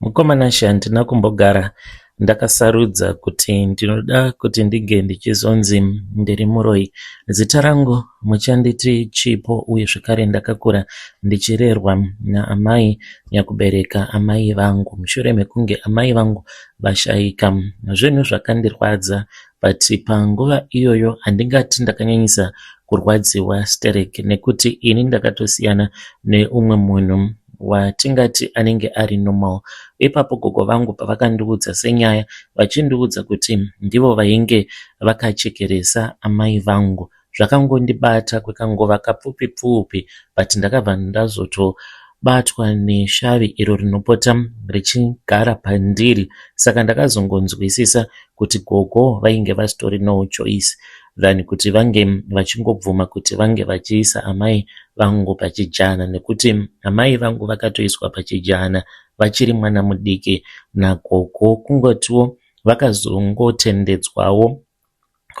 Mukoma Nashe handina kumbogara ndakasarudza kuti ndinoda kuti ndinge ndichizonzi ndiri muroyi. Zita rangu muchanditi Chipo uye zvekare ndakakura ndichirerwa naamai nyakubereka amai vangu. Mushure mekunge amai vangu vashaika zvinhu zvakandirwadza but panguva iyoyo handingati ndakanyanyisa kurwadziwa sterek nekuti ini ndakatosiyana neumwe munhu watingati anenge ari normal. Ipapo gogo vangu pavakandiudza senyaya vachindiudza kuti ndivo vainge vakachekeresa amai vangu zvakangondibata kwekanguva kapfupi pfupi but ndakabva ndazotobatwa neshavi iro rinopota richigara pandiri saka ndakazongonzwisisa kuti gogo vainge vasitori no choice than kuti vange vachingobvuma kuti vange vachiisa amai vangu pachijana nekuti amai vangu vakatoiswa pachijana vachiri mwana mudiki nagogo kungotiwo vakazongotendedzwawo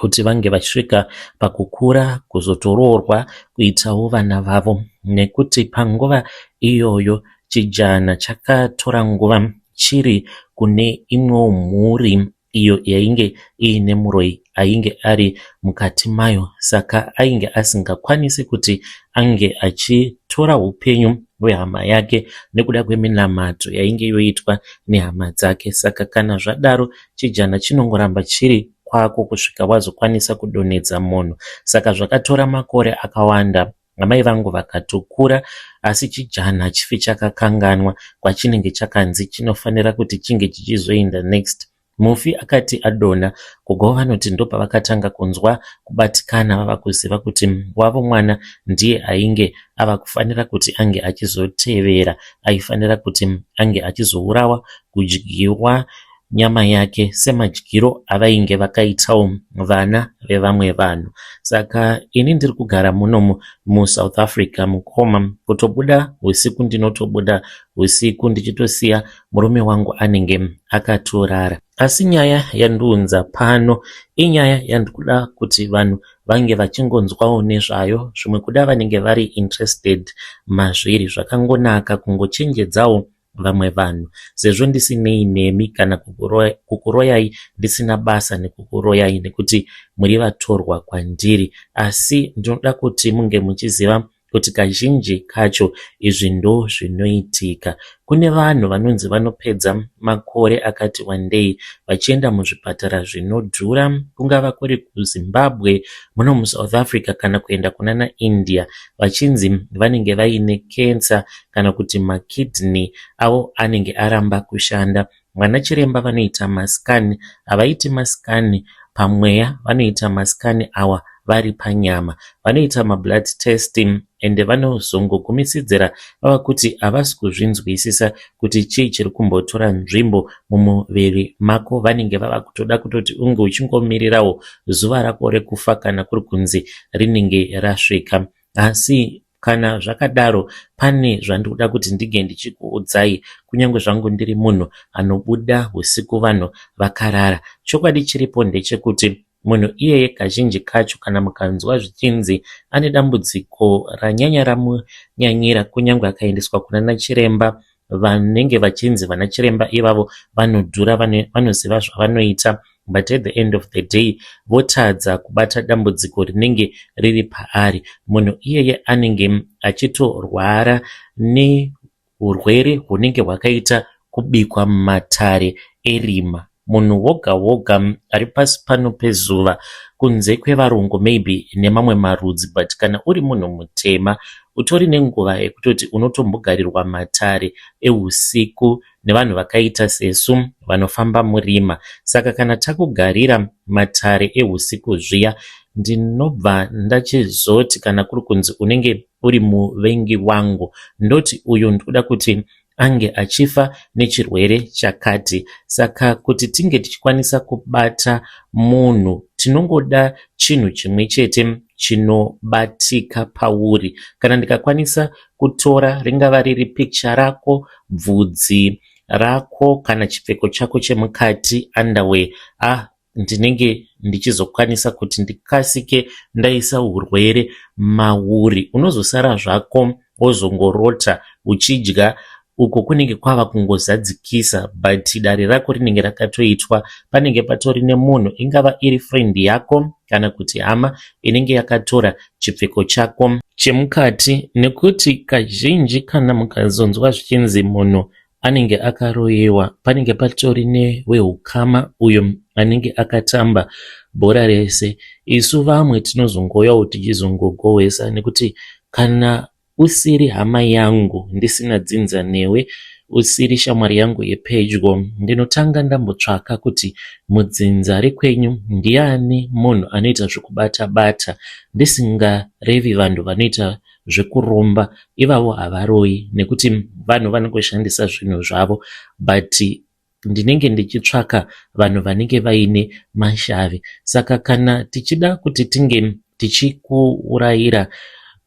kuti vange vachisvika pakukura kuzotoroorwa kuitawo vana vavo nekuti panguva iyoyo chijana chakatora nguva chiri kune imwewo mhuri iyo yainge iine muroyi ainge ari mukati mayo saka ainge asingakwanisi kuti ange achitora upenyu hwehama yake nekuda kweminamato yainge yoitwa nehama dzake. Saka kana zvadaro chijana chinongoramba chiri kwako kusvika wazokwanisa kudonhedza munhu. Saka zvakatora makore akawanda amai vangu vakatokura asi chijana hachifi chakakanganwa kwachinenge chakanzi chinofanira kuti chinge chichizoenda next. Mufi akati adonha, gogo vanoti ndopavakatanga kunzwa kubatikana vava kuziva kuti wavo mwana ndiye ainge ava kufanira kuti ange achizotevera. Aifanira kuti ange achizourawa, kudyiwa nyama yake semadyiro avainge vakaitawo vana vevamwe vanhu. Saka ini ndiri kugara munomu muSouth Africa mukoma, kutobuda husiku ndinotobuda husiku ndichitosiya murume wangu anenge akatorara. Asi nyaya yandiunza pano inyaya yandikuda kuti vanhu vange vachingonzwawo nezvayo, zvimwe kuda vanenge vari interested mazviri. Zvakangonaka kungochenjedzawo vamwe vanhu sezvo ndisinei nemi kana kukuroyai ndisina basa nekukuroyai nekuti muri vatorwa kwandiri. Asi ndinoda kuti munge muchiziva kuti kazhinji kacho izvi ndozvinoitika. Kune vanhu vanonzi vanopedza makore akati wandei vachienda muzvipatara zvinodhura kungava kuri kuZimbabwe, muno muSouth Africa kana kuenda kunana India vachinzi vanenge vaine cancer kana kuti makidney avo anenge aramba kushanda. Vanachiremba vanoita mascan, havaiti mascan pamweya, vanoita mascan awa vari panyama. Vanoita mablood test ende vanozongogumisidzira vava kuti havasi kuzvinzwisisa kuti chii chiri kumbotora nzvimbo mumuviri mako. Vanenge vava kutoda kutoti unge uchingomirirawo zuva rako rekufa kana kuri kunzi rinenge rasvika. Asi kana zvakadaro pane zvandikuda kuti ndinge ndichikuudzai kunyange zvangu ndiri munhu anobuda husiku vanhu vakarara. Chokwadi chiripo ndechekuti munhu iyeye kazhinji kacho kana mukanzwa zvichinzi ane dambudziko ranyanya ramunyanyira kunyange akaendeswa kunana chiremba vanenge vachinzi vana chiremba ivavo vanodhura vanoziva zvavanoita but at the end of the day votadza kubata dambudziko rinenge riri paari. Munhu iyeye anenge achitorwara neurwere hunenge hwakaita kubikwa mumatare erima. Munhu woga woga ari pasi pano pezuva kunze kwevarungu maybe nemamwe marudzi but kana uri munhu mutema utori nenguva yekutoti unotombogarirwa matare eusiku nevanhu vakaita sesu vanofamba murima. Saka kana takugarira matare eusiku zviya ndinobva ndachizoti kana kuri kunzi unenge uri muvengi wangu ndoti uyu ndikuda kuti ange achifa nechirwere chakati. Saka kuti tinge tichikwanisa kubata munhu tinongoda chinhu chimwe chete chinobatika pauri. Kana ndikakwanisa kutora ringava riri picture rako, bvudzi rako kana chipfeko chako chemukati underwear, ah ndinenge ndichizokwanisa kuti ndikasike ndaisa urwere mauri. Unozosara zvako wozongorota uchidya Uko kunenge kwava kungozadzikisa but dare rako rinenge rakatoitwa. Panenge patori nemunhu ingava iri friend yako kana kuti hama inenge yakatora chipfeko chako chemukati nekuti kazhinji kana mukazonzwa zvichinzi munhu anenge akaroyiwa panenge patori newehukama uyo anenge akatamba bhora rese. Isu vamwe tinozongouyawo tichizongogohwesa nekuti kana usiri hama yangu ndisina dzinza newe usiri shamwari yangu yepedyo ndinotanga ndambotsvaka kuti mudzinza rekwenyu ndiani munhu anoita zvekubata bata ndisingarevi vanhu vanoita zvekuromba ivavo havaroyi nekuti vanhu vanongoshandisa zvinhu zvavo but ndinenge ndichitsvaka vanhu vanenge vaine mashavi saka kana tichida kuti tinge tichikuurayira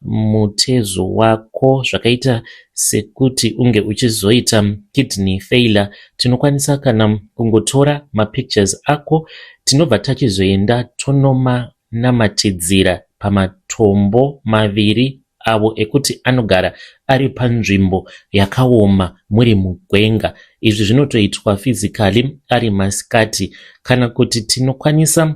mutezo wako zvakaita sekuti unge uchizoita kidney failure tinokwanisa kana kungotora mapictures ako tinobva tachizoenda tonomanamatidzira pamatombo maviri avo ekuti anogara ari panzvimbo yakaoma muri mugwenga. Izvi zvinotoitwa physically ari masikati kana kuti tinokwanisa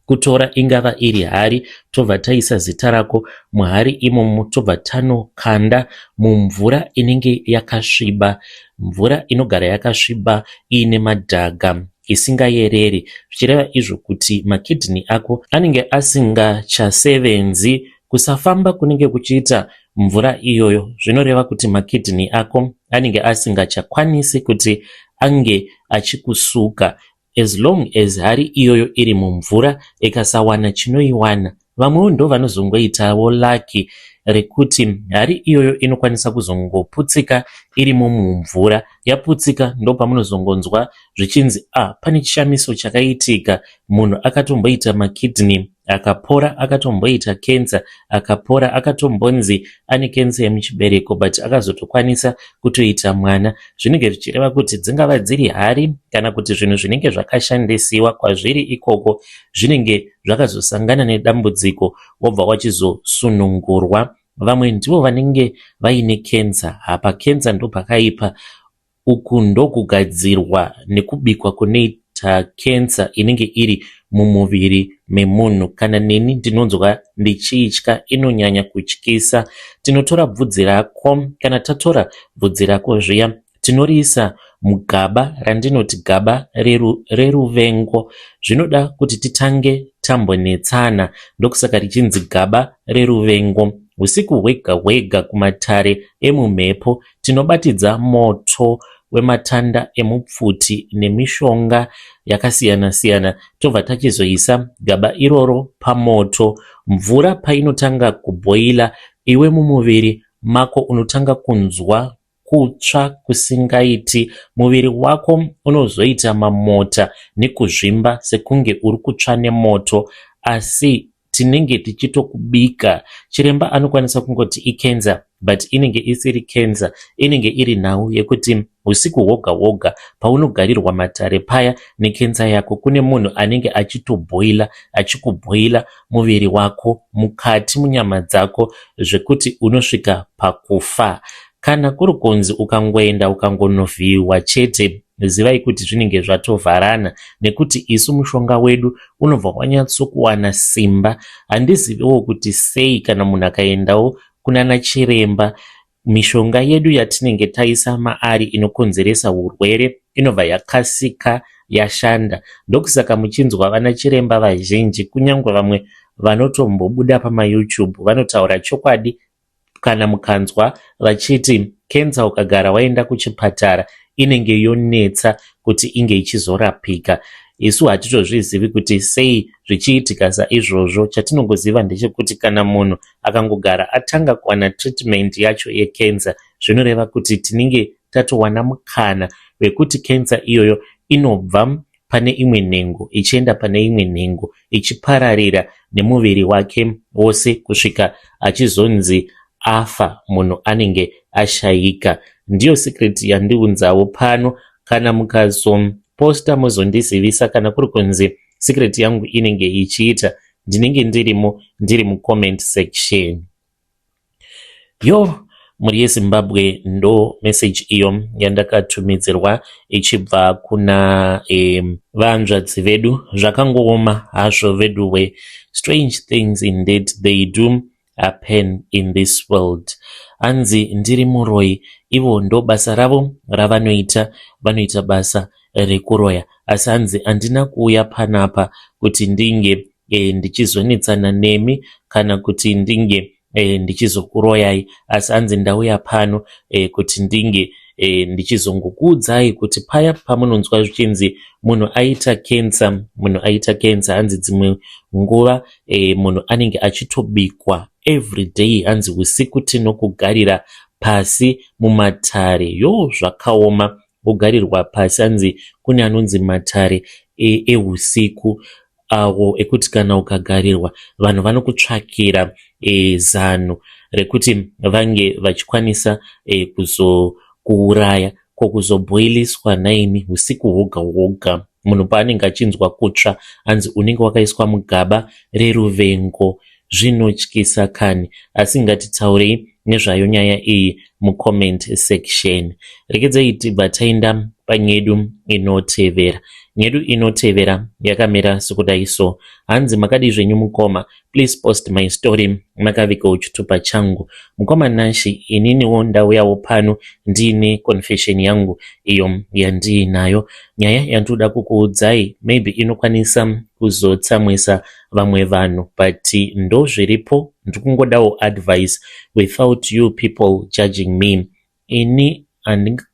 kutora ingava iri hari tobva taisa zita rako muhari imomo tobva tanokanda mumvura inenge yakasviba. Mvura inogara yakasviba iine madhaga isingayereri zvichireva izvo kuti makidney ako anenge asingachasevenzi. Kusafamba kunenge kuchiita mvura iyoyo zvinoreva kuti makidney ako anenge asingachakwanisi kuti ange achikusuka as long as hari iyoyo iri mumvura ikasawana chinoiwana. Vamwewo ndovanozongoitawo lucky rekuti hari iyoyo inokwanisa kuzongoputsika irimo mumvura. Yaputsika ndopamunozongonzwa zvichinzi ah pane chishamiso chakaitika munhu akatomboita makidney akapora akatomboita cancer akapora akatombonzi ane cancer yemuchibereko but akazotokwanisa kutoita mwana. Zvinenge zvichireva kuti dzingava dziri hari kana kuti zvinhu zvinenge zvakashandisiwa kwazviri ikoko zvinenge zvakazosangana nedambudziko wobva wachizosunungurwa. Vamwe ndivo vanenge vaine cancer. Apa cancer ndopakaipa. Uku ndokugadzirwa nekubikwa kunoita cancer inenge iri mumuviri memunhu. Kana neni ndinonzwa ndichiitya inonyanya kutyisa. Tinotora bvudzi rako, kana tatora bvudzi rako zviya tinoriisa mugaba randinoti gaba reruvengo. Zvinoda kuti titange tambonetsana ndokusaka richinzi gaba reruvengo. Usiku hwega hwega kumatare emumhepo Tinobatidza moto wematanda emupfuti nemishonga yakasiyana-siyana tobva tachizoisa gaba iroro pamoto. Mvura painotanga kubhoila iwe mumuviri mako unotanga kunzwa kutsva kusingaiti. Muviri wako unozoita mamota nekuzvimba sekunge uri kutsva nemoto asi tinenge tichitokubika. Chiremba anokwanisa kungoti icancer but inenge isiri cancer, inenge iri nhau yekuti usiku hwoga hwoga paunogarirwa matare paya necancer yako kune munhu anenge achitobhoila achikubhoila muviri wako mukati munyama dzako zvekuti unosvika pakufa. Kana kuri kunzi ukangoenda ukangonovhiyiwa chete zivai kuti zvinenge zvatovharana nekuti isu mushonga wedu unobva wanyatsokuwana simba. Handiziviwo kuti sei kana munhu akaendawo kunana chiremba mishonga yedu yatinenge taisa maari inokonzeresa urwere inobva yakasika yashanda. Ndokusaka muchinzwa vana chiremba vazhinji kunyangwe vamwe vanotombobuda pamaYouTube vanotaura chokwadi Kana mukanzwa vachiti cancer ukagara waenda kuchipatara inenge yonetsa kuti inge ichizorapika. Isu hatitozvizivi kuti sei zvichiitika saizvozvo. Chatinongoziva ndechekuti kana munhu akangogara atanga kuwana treatment yacho yecancer zvinoreva kuti tinenge tatowana mukana wekuti cancer iyoyo inobva pane imwe nhengo ichienda pane imwe nhengo ichipararira nemuviri wake wose kusvika achizonzi afa munhu anenge ashaika. Ndiyo secret yandiunzawo pano kana mukazoposta mozondizivisa kana kuri kunzi secret yangu inenge ichiita ndinenge ndirimo ndiri mucomment section. Yo, Mhuri yeZimbabwe ndo message iyo yandakatumidzirwa ichibva kuna vahanzvadzi vedu. Zvakangooma hazvo veduwe. Strange things indeed they do happen in this world. Hanzi ndiri muroyi, ivo ndo basa ravo ravanoita, vanoita basa rekuroya. Asi hanzi handina kuuya panapa kuti ndinge ndichizonetsana nemi kana kuti ndinge ndichizokuroyai, asi hanzi ndauya pano kuti ndinge ndichizongokuudzai kuti paya pamunonzwa zvichinzi munhu aita cancer, munhu aita cancer, hanzi dzimwe nguva munhu anenge achitobikwa everyday. Hanzi usiku tinokugarira pasi mumatare. Yo, zvakaoma kugarirwa pasi. Hanzi kune anonzi matare eusiku awo ekuti kana ukagarirwa vanhu vanokutsvakira zano rekuti vange vachikwanisa kuzokuuraya. Ko kuzobhoiliswa naimi usiku hwoga hwoga munhu paanenge achinzwa kutsva, hanzi unenge wakaiswa mugaba reruvengo. Zvinotyisa kani, asi ngatitaurei nezvayo nyaya iyi mucomment section. Regedzai tibva taenda panyedu inotevera. Nyedu inotevera yakamira sekudai so. Hanzi, "Makadii zvenyu mukoma? Please post my story makavigawo chitupa changu. Mukoma Nashi, ininiwo ndauyawo pano ndiine confession yangu iyo yandiinayo. Nyaya yandinoda kukuudzai maybe inokwanisa kuzotsamwisa vamwe vanhu, but ndo zviripo. Ndiri kungodawo advice without you people judging me. Ini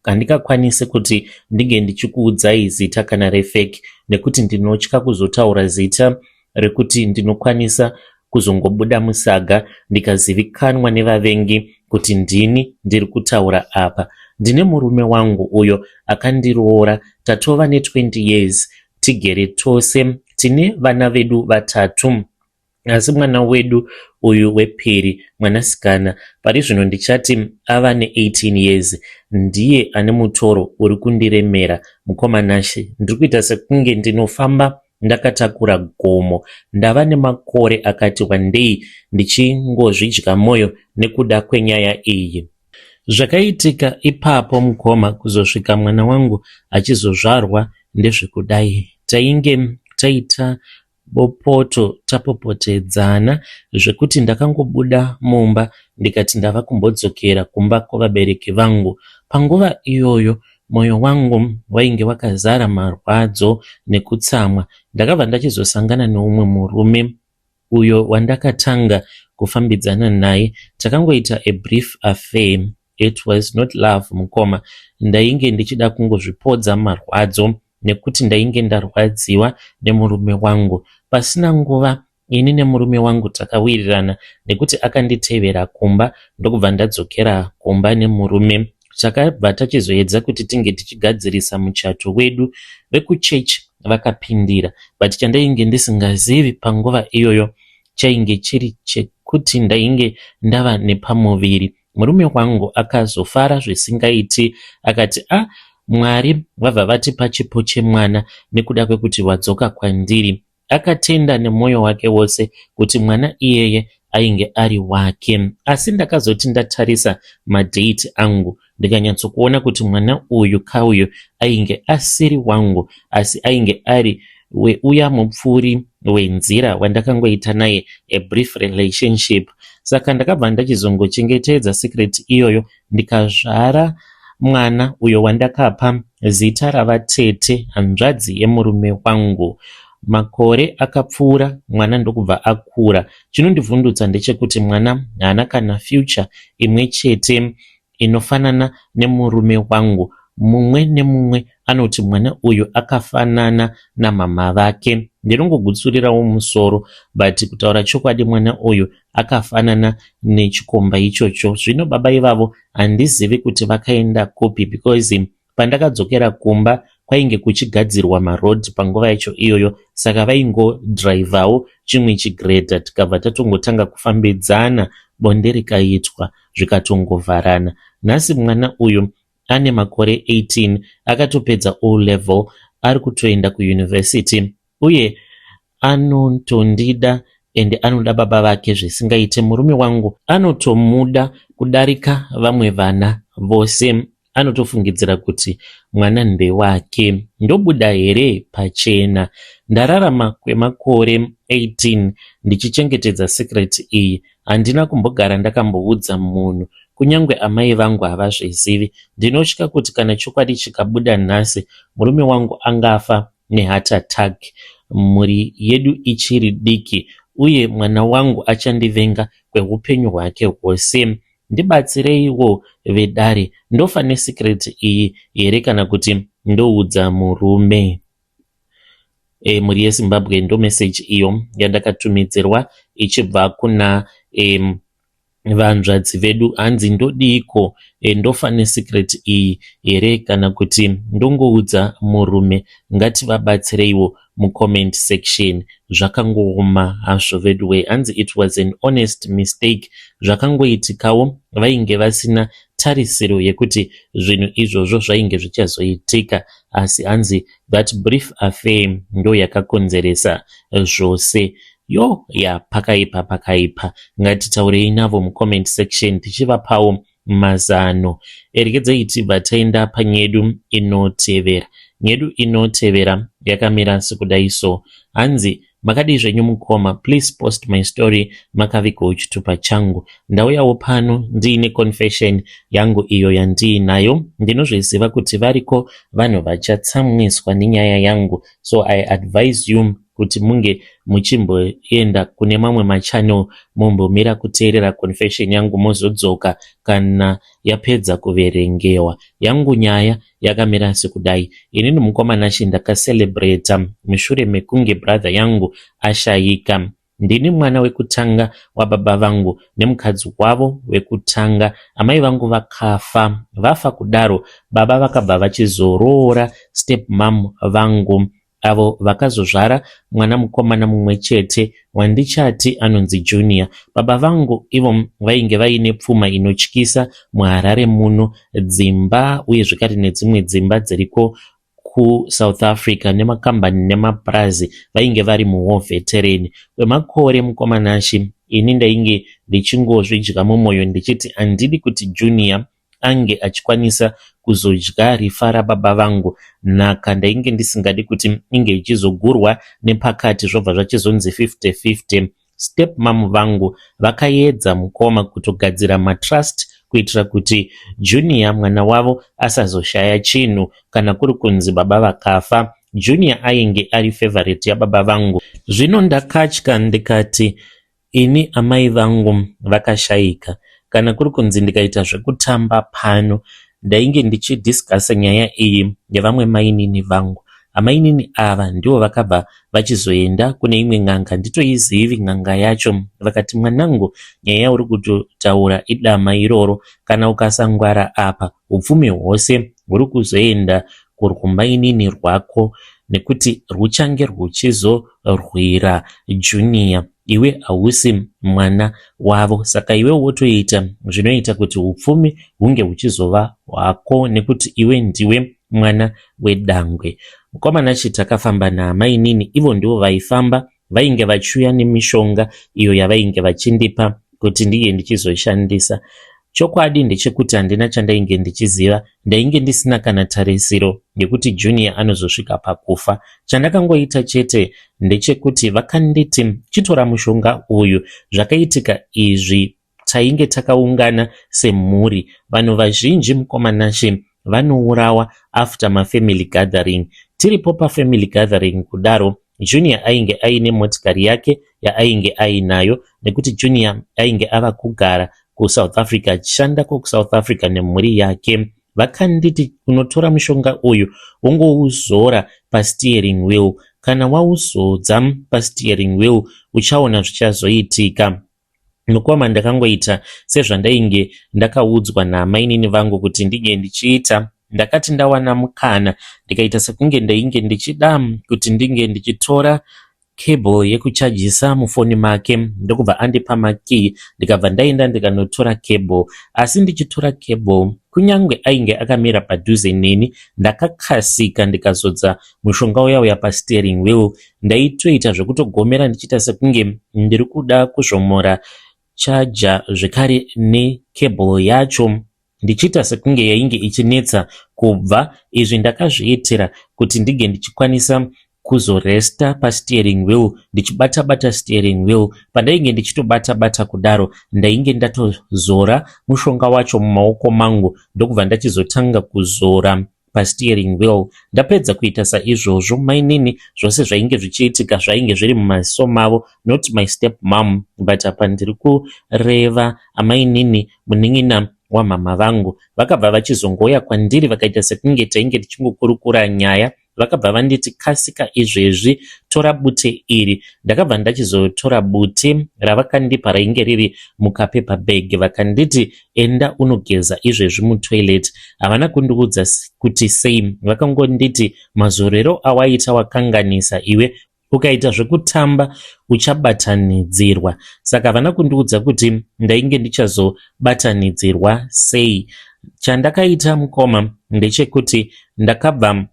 handingakwanisi kuti ndinge ndichikuudzai zita kana refake nekuti ndinotya kuzotaura zita rekuti ndinokwanisa kuzongobuda musaga ndikazivikanwa nevavengi kuti ndini ndiri kutaura apa. Ndine murume wangu uyo akandiroora, tatova ne20 years tigere tose. Tine vana vedu vatatu, asi mwana wedu uyu wepiri, mwanasikana, pari zvino ndichati ava ne18 years, ndiye ane mutoro uri kundiremera. Mukoma Nashi, ndiri kuita sekunge ndinofamba ndakatakura gomo. Ndava nemakore akati wandei ndichingozvidya mwoyo nekuda kwenyaya iyi. Zvakaitika ipapo mukoma kuzosvika mwana wangu achizozvarwa ndezvekudai. Tainge taita bopoto, tapopotedzana zvekuti ndakangobuda mumba ndikati ndava kumbodzokera kumba kwavabereki vangu. Panguva iyoyo mwoyo wangu wainge wakazara marwadzo nekutsamwa. Ndakabva ndachizosangana neumwe murume uyo wandakatanga kufambidzana naye. Takangoita a brief affair. It was not love mukoma, ndainge ndichida kungozvipodza marwadzo nekuti ndainge ndarwadziwa nemurume wangu. Pasina nguva ini nemurume wangu takawirirana nekuti akanditevera kumba, ndokubva ndadzokera kumba nemurume. Takabva tachizoedza kuti tinge tichigadzirisa muchato wedu. Vekuchechi vakapindira, but chandainge ndisingazivi panguva iyoyo chainge chiri chekuti ndainge ndava nepamuviri. Murume wangu akazofara zvisingaiti, akati, 'A, Mwari vabva vatipa chipo chemwana nekuda kwekuti wadzoka kwandiri.' Akatenda nemwoyo wake wose kuti mwana iyeye ainge ari wake. Asi ndakazoti ndatarisa madate angu ndikanyatsokuona kuti mwana uyu kauyu ainge asiri wangu, asi ainge ari weuya mupfuuri wenzira wandakangoita naye a brief relationship. Saka ndakabva ndachizongochengetedza secret iyoyo, ndikazvara mwana uyo wandakapa zita ravatete, hanzvadzi yemurume wangu. Makore akapfuura, mwana ndokubva akura. Chinondivhundutsa ndechekuti mwana haana kana future imwe chete inofanana nemurume wangu. Mumwe nemumwe anoti mwana uyu akafanana namama vake. Ndinongogutsurirawo musoro, but kutaura chokwadi mwana uyu akafanana nechikomba ichocho. Zvino baba ivavo handizivi kuti vakaenda kupi, because pandakadzokera kumba kwainge kuchigadzirwa marodhi panguva yacho iyoyo, saka vaingodhiraivhawo chimwe chigrader. Tikabva tatongotanga kufambidzana, bonde rikaitwa, zvikatongovharana. Nhasi mwana uyu ane makore 18, akatopedza O level, ari kutoenda kuyunivhesiti uye anotondida. Ende anoda baba vake zvisingaite. Murume wangu anotomuda kudarika vamwe vana vose. Anotofungidzira kuti mwana ndewake. Ndobuda here pachena? Ndararama kwemakore 18 ndichichengetedza secret iyi. Handina kumbogara ndakamboudza munhu. Kunyangwe amai vangu havazvizivi. Ndinotya kuti kana chokwadi chikabuda nhasi, murume wangu angafa neheart attack. Mhuri yedu ichiri diki uye mwana wangu achandivenga kweupenyu hwake hwose. Ndibatsireiwo vedare, ndofa nesecret iyi here kana kuti ndoudza murume? E, mhuri yeZimbabwe ndo message iyo yandakatumidzirwa ichibva kuna e, vanzvadzi vedu hanzi ndodiiko e, ndofa nesecret iyi here kana kuti ndongoudza murume ngativabatsireiwo mucomment section zvakangooma hazvo veduwe hanzi it was an honest mistake zvakangoitikawo vainge vasina tarisiro yekuti zvinhu izvozvo zvainge zvichazoitika asi hanzi that brief affair ndo yakakonzeresa zvose yo ya pakaipa pakaipa ngatitaurei navo mucomment section tichivapawo mazano erekedzei tibva taenda panyedu inotevera nyedu inotevera yakamira sekudai so hanzi makadii zvenyu mukoma please post my story makavigawo chitupa changu ndauyawo pano ndiine confession yangu iyo yandiinayo ndinozviziva kuti variko vanhu vachatsamwiswa nenyaya yangu so i advise you kuti munge muchimboenda kune mamwe machannel mumbomira kuteerera confession yangu mozodzoka kana yapedza kuverengewa yangu nyaya yakamira sekudai inini mukoma Nashe ndakacelebrata mushure mekunge brother yangu ashayika ndini mwana wekutanga wababa vangu nemukadzi wavo wekutanga amai vangu vakafa vafa kudaro baba vakabva vachizoroora step mum vangu avo vakazozvara mwana mukomana mumwe chete wandichati anonzi Junior. Baba vangu ivo vainge vaine pfuma inotyisa muHarare muno, dzimba uye zvekare nedzimwe dzimba dziriko kuSouth Africa nemakambani nemapurazi vainge vari muwar veteran. Kwemakore mukoma Nashe ini ndainge ndichingozvidya mumwoyo ndichiti handidi kuti Junior ange achikwanisa kuzodya rifa rababa vangu nhaka ndainge ndisingadi kuti inge ichizogurwa nepakati zvobva zvachizonzi 50-50 step mum vangu vakaedza mukoma kutogadzira matrust kuitira kuti Junior mwana wavo asazoshaya chinhu kana kuri kunzi baba vakafa. Junior ainge ari favorite yababa vangu. Zvino ndakatya ndikati ini amai vangu vakashayika kana kuri kunzi ndikaita zvekutamba pano ndainge ndichidiscussa nyaya iyi nevamwe mainini vangu. Amainini ava ndivo vakabva vachizoenda kune imwe n'anga nditoizivi n'anga yacho vakati mwanangu nyaya yauri kutotaura idama iroro kana ukasangwara apa upfumi hwose huri kuzoenda kurwumainini rwako nekuti rwuchange rwuchizorwira Junior iwe hausi mwana wavo saka iwe wotoita zvinoita kuti upfumi hunge huchizova hwako nekuti iwe ndiwe mwana wedangwe. Mukomana chi takafamba naamainini ivo ndivo vaifamba vainge vachiuya nemishonga iyo yavainge vachindipa kuti ndinge ndichizoshandisa. Chokwadi ndechekuti handina chandainge ndichiziva, ndainge ndisina kana tarisiro yekuti Junior anozosvika pakufa. Chandakangoita chete ndechekuti vakanditi chitora mushonga uyu. Zvakaitika izvi tainge takaungana semhuri. Vanhu vazhinji mukoma Nashe vanourawa after mafamily gathering. Tiripo pafamily gathering kudaro Junior ainge aine motikari yake yaainge ainayo nekuti Junior ainge ava kugara kuSouth Africa achishandako kuSouth Africa nemhuri yake. Vakanditi unotora mushonga uyu wongouzora pasteering wheel. Kana wauzodza pasteering wheel uchaona zvichazoitika. Mukoma ndakangoita sezvandainge ndakaudzwa naamainini vangu kuti ndinge ndichiita. Ndakati ndawana mukana ndikaita sekunge ndainge ndichida kuti ndinge ndichitora cable yekuchajisa mufoni make ndokubva andipa makey ndikabva ndaenda ndikanotora cable asi ndichitora cable Kunyange ainge akamira padhuze neni, ndakakasika ndikazodza mushonga uya uya pasteering wheel. Ndaitoita zvekutogomera ndichiita sekunge ndiri kuda kuzvomora charger zvekare necable yacho ndichiita sekunge yainge ichinetsa kubva. Izvi ndakazviitira kuti ndige ndichikwanisa kuzoresta pasteering wheel ndichibata bata steering wheel. Pandainge ndichitobata bata kudaro, ndainge ndatozora mushonga wacho mumaoko mangu, ndokubva ndachizotanga kuzora pasteering wheel. Ndapedza kuita saizvozvo, mainini zvose zvainge zvichiitika zvainge zviri mumaziso mavo, not my step mom, but apa ndiri kureva amainini munin'ina wamama vangu. Vakabva vachizongouya kwandiri, vakaita sekunge tainge tichingokurukura nyaya. Vakabva vanditi, "Kasika izvezvi, tora bute iri." Ndakabva ndachizotora bute ravakandipa rainge riri mukapepa bag. Vakanditi, "Enda unogeza izvezvi mutoilet." Havana kundiudza kuti sei, vakangonditi, "Mazorero awaita wakanganisa iwe, ukaita zvekutamba uchabatanidzirwa." Saka havana kundiudza kuti ndainge ndichazobatanidzirwa sei. Chandakaita, mukoma, ndechekuti ndakabva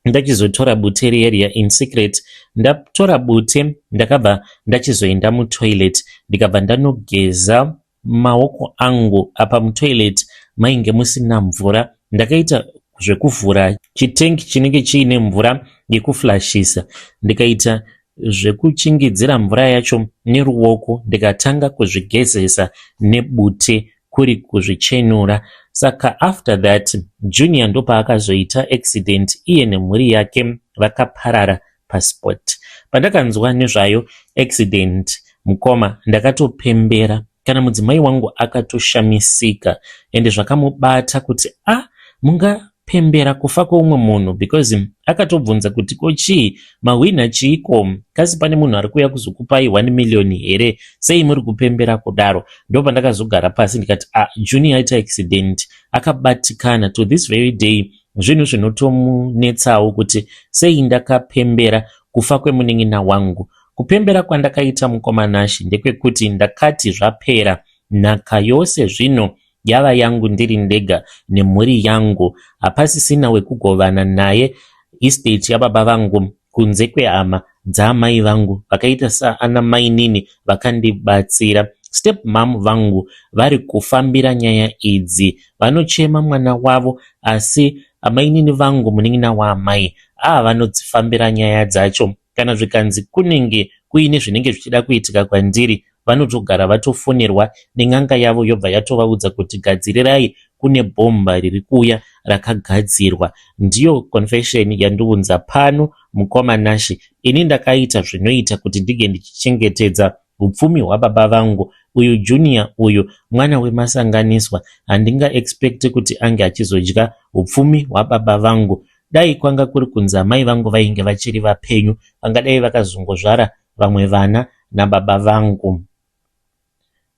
ndachizotora bute riya in secret. Ndatora bute, ndakabva ndachizoenda mutoilet, ndikabva ndanogeza maoko angu. Apa mutoilet mainge musina mvura. Ndakaita zvekuvhura chitengi chinenge chiine mvura yekuflashisa, ndikaita zvekuchingidzira mvura yacho neruoko, ndikatanga kuzvigezesa nebute kuri kuzvichenura. Saka after that, Junior ndopaakazoita accident, iye nemhuri yake vakaparara paspot. Pandakanzwa nezvayo accident, mukoma, ndakatopembera. Kana mudzimai wangu akatoshamisika, ende zvakamubata kuti, "A, ah, mungapembera kufa kweumwe munhu?" Because akatobvunza kuti, "Ko chii mahwina chiiko? Kasi pane munhu ari kuuya kuzokupai 1 million here? Sei muri kupembera kudaro?" Ndo pandakazogara pasi ndikati, "A ah, Junior aita accident, akabatikana." To this very day zvinhu zvinotomunetsawo kuti sei ndakapembera kufa kwemunin'ina wangu. Kupembera kwandakaita, mukoma Nashi, ndekwekuti ndakati zvapera, nhaka yose zvino yava yangu ndiri ndega nemhuri yangu. Hapasisina wekugovana naye estate yababa vangu kunze kwehama dzaamai vangu vakaita saana mainini vakandibatsira. Step mum vangu vari kufambira nyaya idzi, vanochema mwana wavo, asi amainini vangu, munin'ina waamai, ava vanodzifambira nyaya dzacho. Kana zvikanzi kunenge kuine zvinenge zvichida kuitika kwandiri, vanotogara vatofonerwa nen'anga yavo, yobva yatovaudza kuti, "Gadzirirai, kune bhomba riri kuuya rakagadzirwa." Ndiyo confession yandiunza pano, mukoma Nashi. Ini ndakaita zvinoita kuti ndige ndichichengetedza upfumi hwababa vangu. Uyu Junior uyu mwana wemasanganiswa, handingaexpecti kuti ange achizodya upfumi hwababa vangu. Dai kwanga kuri kunzi amai vangu vainge vachiri vapenyu, vangadai vakazongozvara vamwe vana nababa vangu.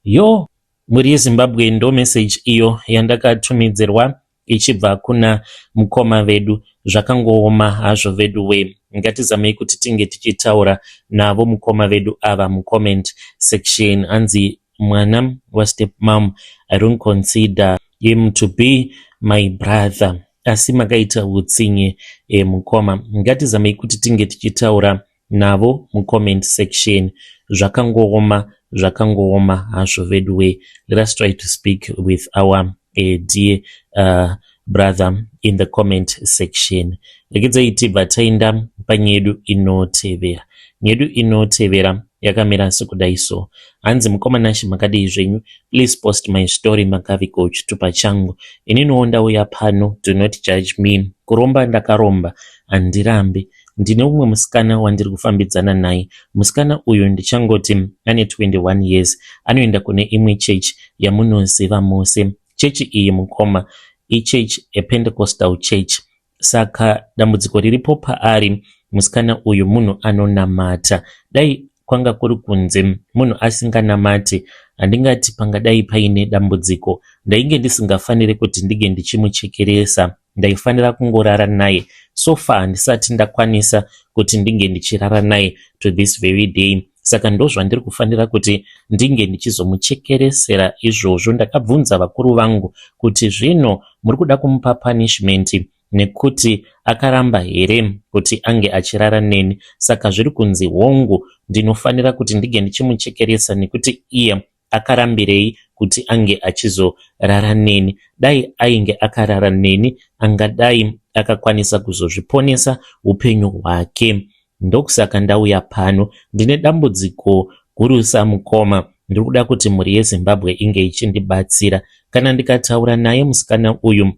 Yo, mhuri yeZimbabwe, ndo meseji iyo yandakatumidzirwa ichibva kuna mukoma vedu. Zvakangooma hazvo vedu we. Ngatizamei kuti tinge tichitaura navo mukoma vedu ava mucomment section. Hanzi mwana wastep mom, I don't consider him to be my brother, asi makaita utsinye mukoma. Ngatizamei kuti tinge tichitaura navo mucomment section. Zvakangooma, zvakangooma hazvo vedu we. Let us try to speak with our dear brother in the comment section. Regedzai tibva taenda panyedu inotevera. Nyedu inotevera yakamira sekudai so. Hanzi, "Mukoma Nashi, makadii zvenyu? Please post my story. Makavigo chitupa changu. Ininiwo ndauya pano, do not judge me. Kuromba ndakaromba, handirambi. Ndine umwe musikana wandiri kufambidzana naye. Musikana uyu ndichangoti ane 21 years. Anoenda kune imwe chechi yamunoziva mose. Chechi iyi, mukoma, ichechi ePentecostal church. Saka dambudziko riripo paari musikana uyu, munhu anonamata. Dai kwanga kuri kunze munhu asinganamati, handingati pangadai paine dambudziko. Ndainge ndisingafaniri kuti ndinge ndichimuchekeresa, ndaifanira kungorara naye. So far handisati ndakwanisa kuti ndinge ndichirara naye to this very day. Saka ndozvandiri kufanira kuti ndinge ndichizomuchekeresera izvozvo. Ndakabvunza vakuru vangu kuti zvino muri kuda kumupa punishment nekuti akaramba here kuti ange achirara neni? Saka zviri kunzi hongu ndinofanira kuti ndinge ndichimuchekeresa nekuti iye akarambirei kuti ange achizorara neni? Dai ainge akarara neni angadai akakwanisa kuzozviponesa upenyu hwake. Ndokusaka ndauya pano. Ndine dambudziko gurusa mukoma. Ndiri kuda kuti mhuri yeZimbabwe inge ichindibatsira. Kana ndikataura naye musikana uyu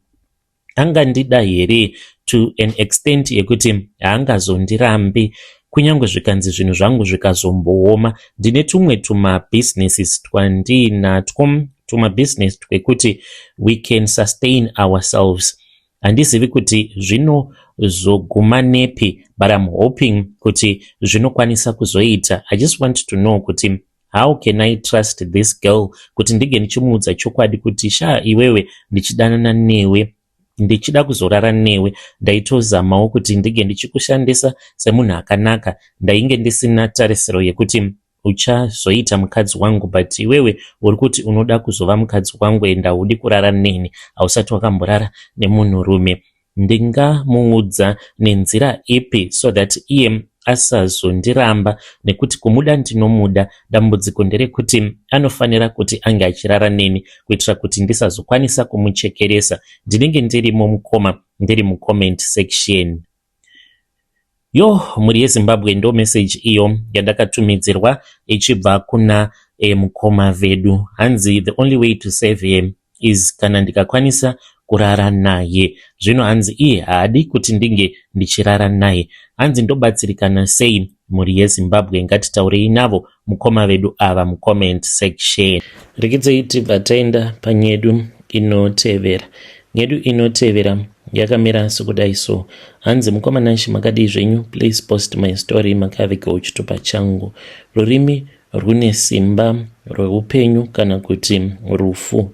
angandida here to an extent yekuti haangazondirambi kunyange zvikanzi zvinhu zvangu zvikazombooma. Ndine tumwe tumabusinesses twandiinatwo, tumabusiness twekuti we can sustain ourselves. Handizivi kuti zvinozoguma nepi, but I'm hoping kuti zvinokwanisa kuzoita. I just want to know kuti how can I trust this girl kuti ndinge ndichimuudza chokwadi kuti sha, iwewe ndichidanana newe, ndichida kuzorara newe, ndaitozamawo kuti ndinge ndichikushandisa semunhu akanaka. Ndainge ndisina tarisiro yekuti uchazoita mukadzi wangu, but iwewe uri kuti unoda kuzova mukadzi wangu ende haudi kurara neni, hausati wakamborara nemunhurume. Ndingamuudza nenzira ipi so that iye asazondiramba? Nekuti kumuda ndinomuda. Dambudziko nderekuti anofanira kuti ange achirara neni kuitira kuti ndisazokwanisa kumuchekeresa. Ndinenge ndirimo mukoma, ndiri mucomment section. Yo, mhuri yeZimbabwe, ndo message iyo yandakatumidzirwa ichibva kuna mukoma vedu. Hanzi the only way to save him is kana ndikakwanisa kurara naye. Zvino hanzi iye haadi kuti ndinge ndichirara naye. Hanzi ndobatsirikana sei? Mhuri yeZimbabwe, ngatitaurei navo mukoma vedu ava mucomment section. Rekidzei tibva taenda panyedu inotevera. Nyedu inotevera yakamira sekudai so. Hanzi, "Mukoma Nashi, makadii zvenyu? Please post my story. Makavigawo chitupa changu. Rurimi rune simba rweupenyu kana kuti rufu.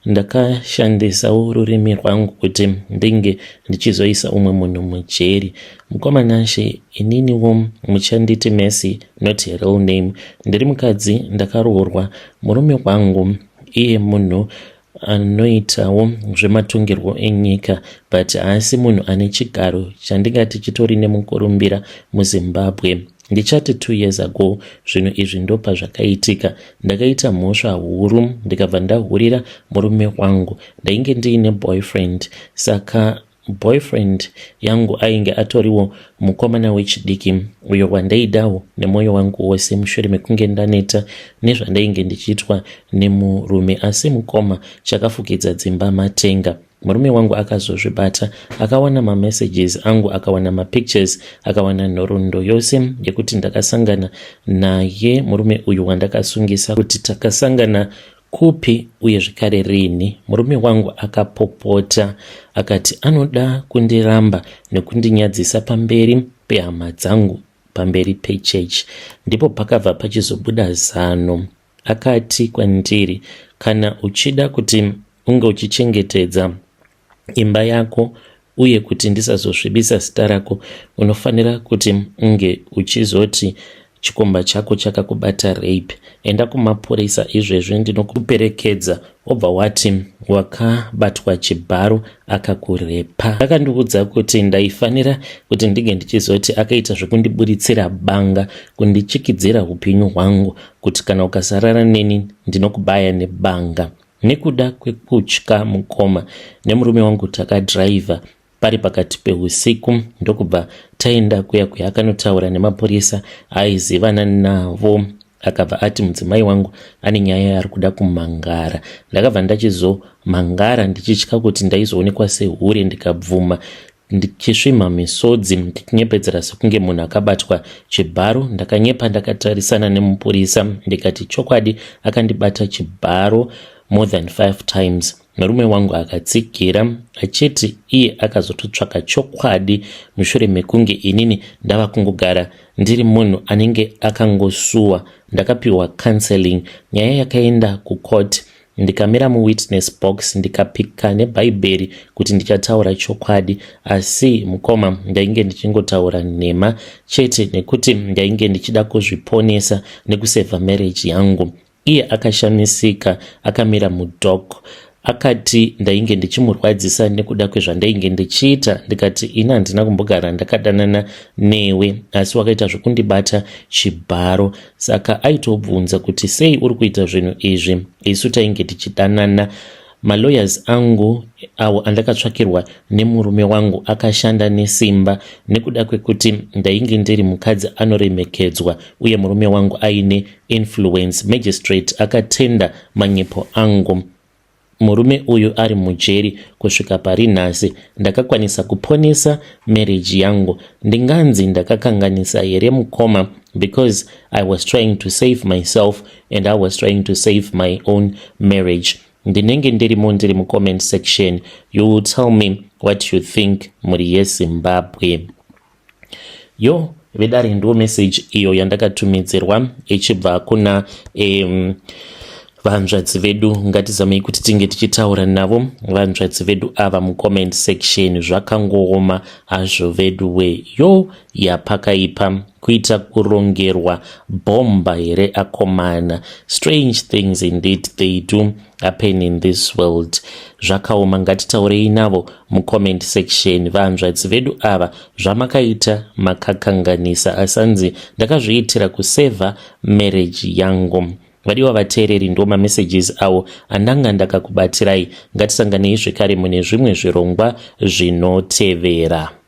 Ndakashandisawo rurimi rwangu kuti ndinge ndichizoisa umwe munhu mujeri. Mukoma Nashe, ininiwo muchanditi Messi, not real name. Ndiri mukadzi, ndakaroorwa. Murume wangu iye munhu anoitawo zvematongerwo enyika, but haasi munhu ane chigaro chandingati chitori nemukurumbira muZimbabwe. Ndichati 2 years ago zvinhu izvi ndopa zvakaitika. Ndakaita mhosva huru, ndikabva ndahurira murume wangu. Ndainge ndiine boyfriend, saka boyfriend yangu ainge atoriwo mukomana wechidiki uyo wandaidawo nemwoyo wangu wose, mushure mekunge ndaneta nezvandainge ndichiitwa nemurume. Asi mukoma, chakafukidza dzimba matenga. Murume wangu akazozvibata, akawana mamessages angu, akawana mapictures, akawana nhoroondo yose yekuti ndakasangana naye murume uyu wandakasungisa, kuti takasangana kupi uye zvekare rini. Murume wangu akapopota akati anoda kundiramba nekundinyadzisa pamberi pehama dzangu, pamberi pechechi. Ndipo pakabva pachizobuda zano. Akati kwandiri, 'Kana uchida kuti unge uchichengetedza imba yako uye kuti ndisazosvibisa zita rako, unofanira kuti unge uchizoti chikomba chako chakakubata rape. Enda kumapurisa izvezvi, ndinokuperekedza, obva wati wakabatwa chibharo akakurepa.' Akandiudza kuti ndaifanira kuti ndinge ndichizoti akaita zvekundiburitsira banga, kundichikidzira upenyu hwangu, kuti kana ukasarara neni ndinokubaya nebanga. Nekuda kwekutya mukoma, nemurume wangu takadhiraivha pari pakati peusiku, ndokubva taenda kuya kuya. Akanotaura nemapurisa aizivana navo, akabva ati mudzimai wangu ane nyaya yaari kuda kumangara. Ndakabva ndachizomangara ndichitya kuti ndaizoonekwa sehure ndikabvuma. Ndichisvimha misodzi, ndichinyepedzera sekunge munhu akabatwa chibharo, ndakanyepa ndakatarisana nemupurisa, ndikati chokwadi akandibata chibharo more than five times. Murume wangu akatsigira achiti iye akazototsvaka chokwadi mushure mekunge inini ndava kungogara ndiri munhu anenge akangosuwa. Ndakapiwa counseling. Nyaya yakaenda kucourt. Ndikamira muwitness box ndikapika nebhaibheri kuti ndichataura chokwadi, asi mukoma ndainge ndichingotaura nhema chete nekuti ndainge ndichida kuzviponesa nekusevha marriage yangu. Iye akashamisika akamira mudock akati ndainge ndichimurwadzisa nekuda kwezvandainge ndichiita. Ndikati ini handina kumbogara ndakadanana newe, asi wakaita zvekundibata chibharo. Saka aitobvunza kuti sei uri kuita zvinhu izvi, isu tainge tichidanana. Malawyers angu awo andakatsvakirwa nemurume wangu akashanda nesimba nekuda kwekuti ndainge ndiri mukadzi anoremekedzwa uye murume wangu aine influence. Magistrate akatenda manyepo angu. Murume uyu ari mujeri kusvika pari nhasi. Ndakakwanisa kuponesa marriage yangu. Ndinganzi ndakakanganisa here mukoma? Because I was trying to save myself and I was trying to save my own marriage. Ndinenge ndirimo, ndiri mucomment section. You will tell me what you think, mhuri yeZimbabwe. Yo vedare, ndo message iyo yandakatumidzirwa ichibva kuna vanzvadzi vedu. Ngatizamei kuti tinge tichitaura navo vanzvadzi vedu ava mucomment section. Zvakangooma hazvo vedu we. Yo, yapakaipa, kuita kurongerwa bhomba here akomana? Strange things indeed, they do happen in this world. Zvakaoma. Ngatitaurei navo mucomment section vanzvadzi vedu ava. Zvamakaita makakanganisa, asanzi ndakazviitira kusevha marriage yangu. Vadiwa vateereri, ndo mamessages awo andanga ndakakubatirai. Ngatisanganei zvekare mune zvimwe zvirongwa zvinotevera.